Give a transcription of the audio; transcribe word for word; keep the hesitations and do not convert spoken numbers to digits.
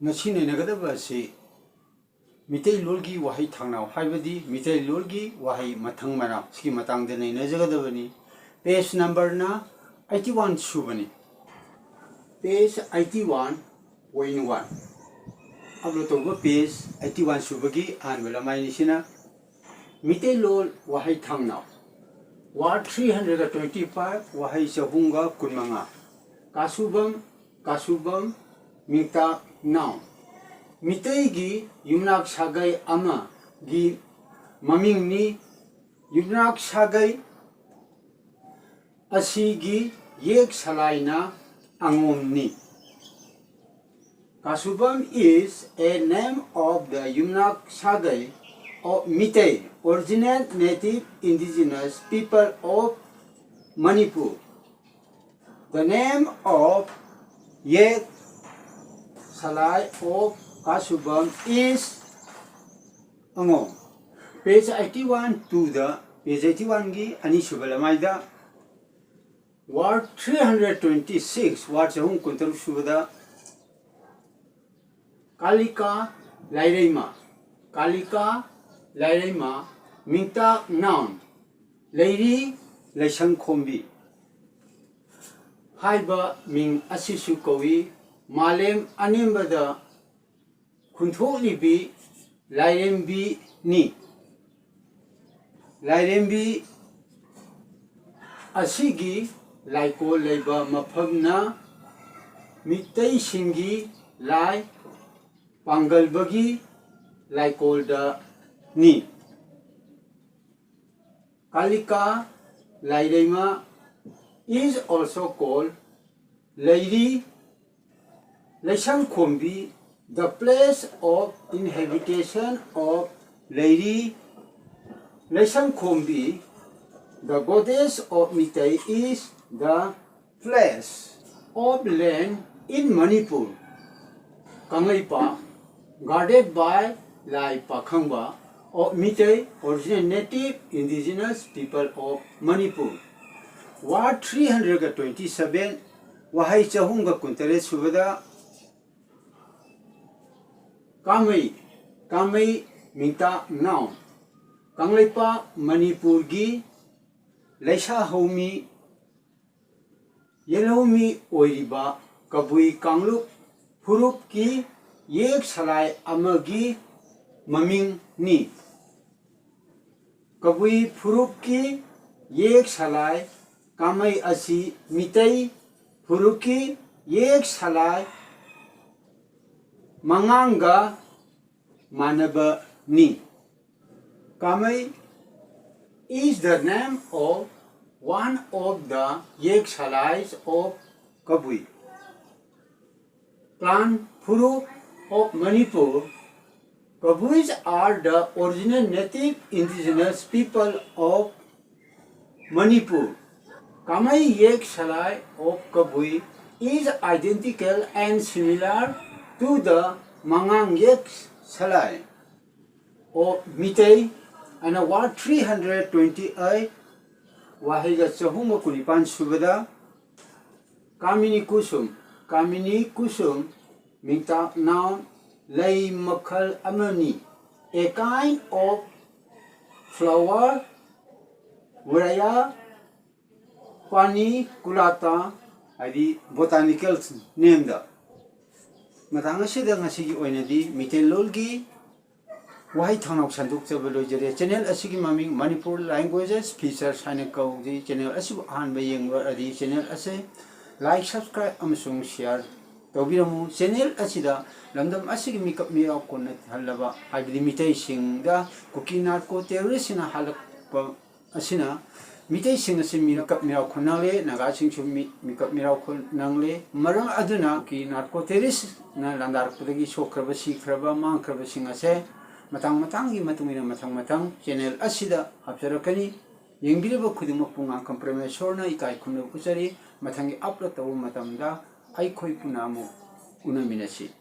ꯉꯁꯤ ꯅꯩꯅꯒꯗꯕ ꯑꯁꯤ ꯃꯤꯇꯩꯂꯣꯟꯒꯤ ꯋꯥꯍꯩ ꯊꯥꯡꯅꯥꯎ, ꯍꯥꯏꯕꯗꯤ ꯃꯤꯇꯩꯂꯣꯟꯒꯤ ꯋꯥꯍꯩ ꯃꯊꯪ ꯃꯅꯥꯎ, ꯁꯤꯒꯤ ꯃꯇꯥꯡꯗ ꯅꯩꯅꯖꯒꯗꯕꯅꯤ꯫ Page number ꯅ eighty one ꯁꯨꯕꯅꯤ꯫ Page eighty one point one꯫ Upload ꯇꯧꯕ page eighty one ꯁꯨꯕꯒꯤ ꯑꯍꯥꯟꯕ ꯂꯃꯥꯏꯅꯤ ꯁꯤꯅ꯫ ꯃꯤꯇꯩꯂꯣꯟ ꯋꯥꯍꯩ ꯊꯥꯡꯅꯥꯎ꯫ Word three hundred twenty five, ꯋꯥꯍꯩ ꯆꯍꯨꯝꯒ ꯀꯨꯟꯃꯉꯥ꯫ ꯀꯥꯁꯨꯕꯝ, ꯀꯥꯁꯨꯕꯝ, ꯃꯤꯡꯇꯥꯛ, noun꯫ ꯃꯤꯇꯩꯒꯤ ꯌꯨꯝꯅꯥꯛ ꯁꯥꯒꯩ ꯑꯃꯒꯤ ꯃꯃꯤꯡꯅꯤ꯫ ꯌꯨꯝꯅꯥꯛ ꯁꯥꯒꯩ ꯑꯁꯤꯒꯤ ꯌꯦꯛ ꯁꯂꯥꯏꯅ ꯑꯉꯣꯝꯅꯤ꯫ Kasubam is a name of the Yumnak Sagai of Meitei, original native indigenous people of Manipur. The name of Yek Salai of Kasubam is Angom. Page eighty one to the page eighty one ꯒꯤ ꯑꯅꯤꯁꯨꯕ ꯂꯃꯥꯏꯗ word three hundred twenty six, word ꯆꯍꯨꯝ ꯀꯨꯟꯇꯔꯨꯛ ꯁꯨꯕꯗ ꯀꯥꯂꯤꯀꯥ ꯂꯥꯏꯔꯩꯃ, ꯀꯥꯂꯤꯀꯥ ꯂꯥꯏꯔꯩꯃ, ꯃꯤꯡꯇꯥꯛ, noun, ꯂꯩꯔꯤ ꯂꯩꯁꯪꯈꯣꯝꯕꯤ ꯍꯥꯏꯕ ꯃꯤꯡ ꯑꯁꯤꯁꯨ ꯀꯧꯏ꯫ ꯃꯥꯂꯦꯝ ꯑꯅꯦꯝꯕꯗ ꯈꯨꯟꯊꯣꯛꯂꯤꯕꯤ ꯂꯥꯏꯔꯦꯝꯕꯤꯅꯤ꯫ ꯂꯥꯏꯔꯦꯝꯕꯤ ꯑꯁꯤꯒꯤ ꯂꯥꯏꯀꯣꯜ ꯂꯩꯕ ꯃꯐꯝꯅ ꯃꯤꯇꯩꯁꯤꯡꯒꯤ ꯂꯥꯏ ꯄꯥꯡꯒꯜꯕꯒꯤ ꯂꯥꯏꯀꯣꯜꯗꯅꯤ꯫ Kalika Laireima is also called Leiri Leisangkhombi, the place of inhabitation of Leiri Leisangkhombi, the goddess of Mitei, is the flesh of land in Manipur, Kangleipa, guarded by Lai Pakhangba of Mitei, original native indigenous people of Manipur. Word three hundred twenty seven, ꯋꯥꯍꯩ ꯆꯍꯨꯝꯒ ꯀꯨꯟꯇꯔꯦꯠ ꯁꯨꯕꯗ ꯀꯥꯃꯩ, ꯀꯥꯃꯩ ꯃꯤꯡꯇꯥ ꯅꯥꯎ, ꯀꯪꯂꯩꯄꯥꯛ ꯃꯅꯤꯄꯨꯔꯒꯤ ꯂꯩꯁꯥ ꯍꯧꯃꯤ, ꯌꯦꯜꯍꯧꯃꯤ ꯑꯣꯏꯔꯤꯕ ꯀꯕꯨꯏ ꯀꯥꯡꯂꯨꯞ ꯐꯨꯔꯨꯞꯀꯤ ꯌꯦꯛ ꯁꯂꯥꯏ ꯑꯃꯒꯤ ꯃꯃꯤꯡꯅꯤ꯫ ꯀꯕꯨꯏ ꯐꯨꯔꯨꯞꯀꯤ ꯌꯦꯛ ꯁꯂꯥꯏ ꯀꯥꯃꯩ ꯑꯁꯤ ꯃꯤꯇꯩ ꯐꯨꯔꯨꯞꯀꯤ ꯌꯦꯛ ꯁꯂꯥꯏ ꯃꯉꯥꯡꯒ ꯃꯥꯟꯅꯕꯅꯤ꯫ Kamei is the name of one of the Yek Salais of Kabui clan Furuk of Manipur. Kabuis are the original native indigenous people of Manipur. Kamei Yek Salai of Kabui is identical and similar to the Mangang Yek Salai of Mitei, and award three hundred twenty-eight, ꯋꯥꯍꯩꯒ ꯆꯍꯨꯝꯒ ꯀꯨꯟꯅꯤꯄꯥꯟ ꯁꯨꯕꯗ ꯀꯥꯃꯤꯅꯤ ꯀꯨꯁꯨꯝ, ꯀꯥꯃꯤꯅꯤ ꯀꯨꯁꯨꯝ ꯃꯤꯡꯇꯥꯛ noun, ꯂꯩ ꯃꯈꯜ ꯑꯃꯅꯤ, a kind of flower, ꯋꯔꯌꯥ ꯄꯥꯅꯤ ꯀꯨꯂꯥꯇꯥ, ꯍꯥꯏꯗꯤ botanical name ꯗ꯫ ꯃꯇꯥꯡ ꯑꯁꯤꯗ ꯉꯁꯤꯒꯤ ꯑꯣꯏꯅꯗꯤ ꯃꯤꯇꯩꯂꯣꯟꯒꯤ ꯋꯥꯍꯩ ꯊꯥꯡꯅꯥꯎ ꯁꯟꯗꯣꯛꯆꯕ ꯂꯣꯏꯖꯔꯦ꯫ Channel ꯑꯁꯤꯒꯤ ꯃꯃꯤꯡ Manipur Languages Features ꯍꯥꯏꯅ ꯀꯧꯖꯩ꯫ Channel ꯑꯁꯤꯕꯨ ꯑꯍꯥꯟꯕ ꯌꯦꯡꯂꯨꯔꯗꯤ channel ꯑꯁꯤ like, subscribe ꯑꯃꯁꯨꯡ share ꯇꯧꯕꯤꯔꯝꯃꯨ꯫ Channel ꯑꯁꯤꯗ ꯂꯝꯗꯝ ꯑꯁꯤꯒꯤ ꯃꯤꯀꯞ ꯃꯤꯔꯥꯎ ꯀꯣꯟꯅꯍꯜꯂꯕ, ꯍꯥꯏꯕꯗꯤ ꯃꯤꯇꯩꯁꯤꯡꯗ ꯀꯨꯀꯤ narco terrorist ꯁꯤꯡꯅ ꯍꯥꯠꯂꯛꯄ ꯑꯁꯤꯅ ꯃꯤꯇꯩꯁꯤꯡ ꯑꯁꯤ ꯃꯤꯀꯞ ꯃꯤꯔꯥꯎ ꯈꯨꯟꯅꯍꯜꯂꯦ, ꯅꯥꯒꯥꯁꯤꯡꯁꯨ ꯃꯤ-, ꯃꯤꯀꯞ ꯃꯤꯔꯥꯎ ꯈꯨꯟꯅꯍꯜꯂꯦ꯫ ꯃꯔꯝ ꯑꯗꯨꯅ ꯀꯨꯀꯤ narco terrorist ꯅ ꯂꯥꯟꯗꯥꯔꯛꯄꯗꯒꯤ ꯁꯣꯛꯈ꯭ꯔꯕ, ꯁꯤꯈ꯭ꯔꯕ, ꯃꯥꯡꯈ꯭ꯔꯕꯁꯤꯡ ꯑꯁꯦ ꯃꯇꯥꯡ ꯃꯇꯥꯡꯒꯤ ꯃꯇꯨꯡ ꯏꯟꯅ ꯃꯊꯪ ꯃꯊꯪ channel ꯑꯁꯤꯗ ꯍꯥꯞꯆꯔꯛꯀꯅꯤ꯫ ꯌꯦꯡꯕꯤꯔꯤꯕ ꯈꯨꯗꯤꯡꯃꯛꯄꯨ ꯉꯥꯡꯈꯝ ꯄ꯭ꯔꯃꯦꯁꯣꯔꯅ ꯏꯀꯥꯏ ꯈꯨꯝꯅꯕ ꯎꯠꯆꯔꯤ꯫ ꯃꯊꯪꯒꯤ upload ꯇꯧꯕ ꯃꯇꯝꯗ ꯑꯩꯈꯣꯏ ꯄꯨꯟꯅ ꯑꯃꯨꯛ ꯎꯅꯃꯤꯟꯅꯁꯤ꯫